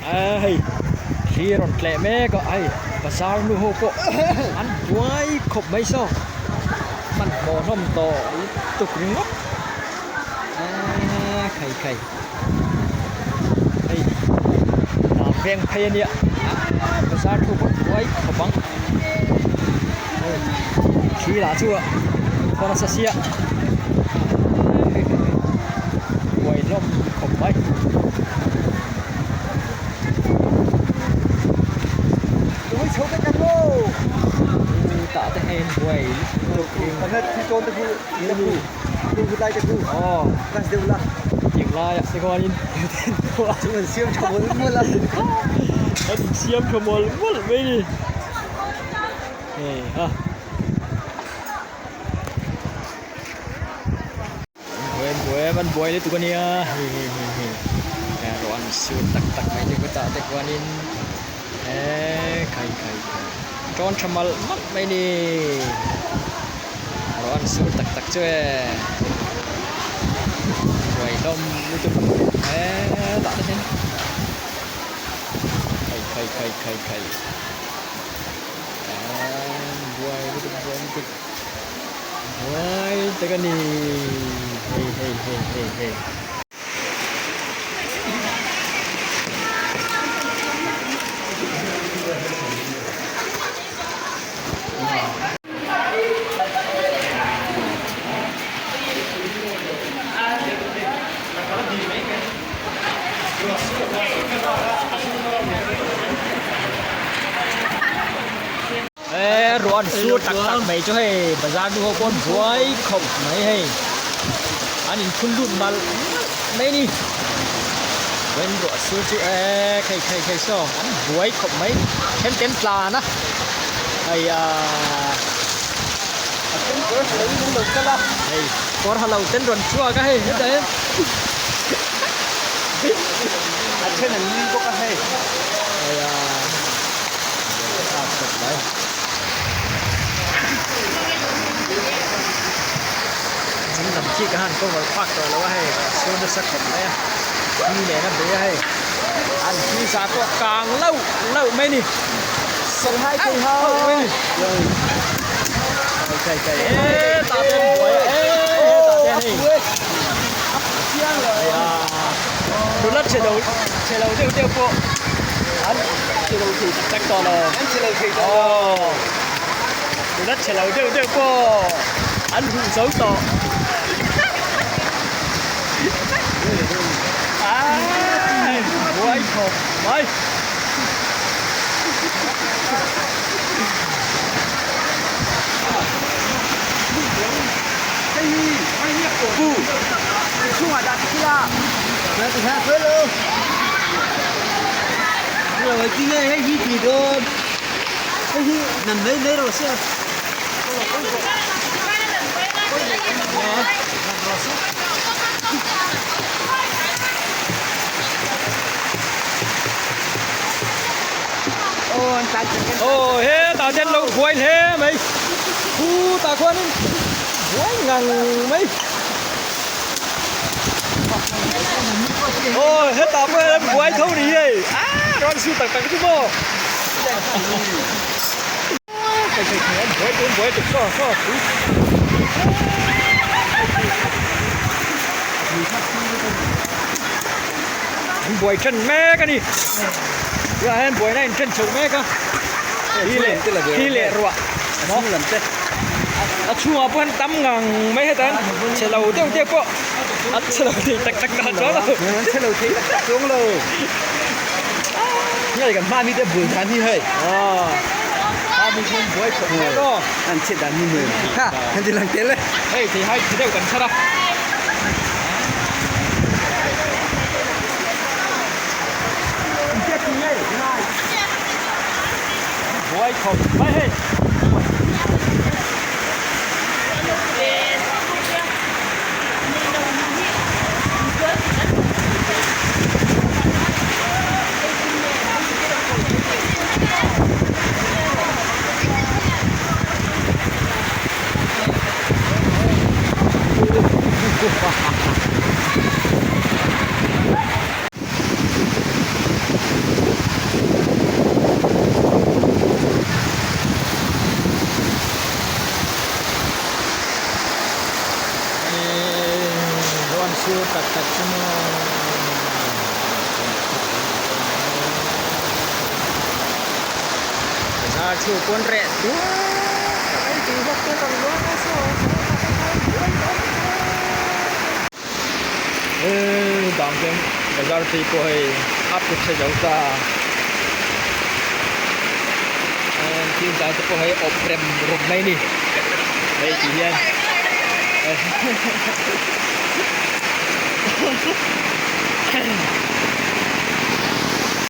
A hei thli a rawn tleh mek a hei bazar nu ho pawh an buai khawp mai saw hmanhmawh hlawm tawh lutuk ringawt aaa khai khai hei dah veng phei ania aaa bazar nu pawh buai khawp ang hei thli lah chu a thaw nasa sia buai hlawm khawp mai. Tah te hian buai lutuk in tiang laiah te khuanin an siam tha mawlh mawlh mai a ni heiha. Buai buai an buai lutuk ania hei hei hei hei ruah an sur tak tak mai te kawtah te khuanin eee khai khai khai tawn tha malh malh mai ni ruah an sur tak tak chu e buai hlawm lutuk eee tah te hian khai khai khai khai khai eee buai lutuk buai lutuk. Buai tak a ni hei hei hei hei hei. Eee ruah an sur tak tak mai chu hei bazar nu ho pawh an buai khawp mai hei an inphun lut malh malh mai a ni chuan ruah sur chu eee khei khei khei saw an buai khawp mai then te an tlan a hei aaa a then kawr ha lo in an lo kal a hei kawr ha lo ten rawn chhuak a hei hetah hian a then an nui bawk a hei hei aaa. Chung lam khi ka han cover phak tawh lo a hei chhun nasa khawp mai a ni nen a bei a hei an khi sa pawh kang lauh lauh mai a ni auh auh mai a ni kai kai eee tah te an buai a eee tah te an hei tuna che lo che lo deuh deuh pawh an che lo thei tak tak tawh lo an che lo thei tawh lo tuna che lo deuh deuh pawh an huh zo tawh ai buai khawp mai. Aw hetah te an lo buai hle mai khutah khuanin buai ngang mai. Aw hetah pawh hian buai tho ni hei aaa rawn su tak tak chu maw buai tun buai tuk saw saw tui an buai then mek a ni tunah hian buaina in then chhoh mek a thi leh thi leh ruah maw a chhungah pawh hian tam ngang mai hetah hian chhe lo deuh deuh pawh a chhe lo thei tak tak dan chuang lo chhe lo thei tak tak chuang lo nge kan hma mi te bul dan hi hei a mi chu buai khawp mai maw an chhe dan hi hmel ha han ti lang tel e hei thei hai chhe deuh kan chhar a buai khawp mai hei. sur tak tak chu maw. Bazar chu pawn reh tuar mai tih vak te rawn luang a saw saw Eee dang hian bazar phei pawh hei a put chhe zo ta eee thil dai te pawh hei awp rem rum mai a ni hei ti hian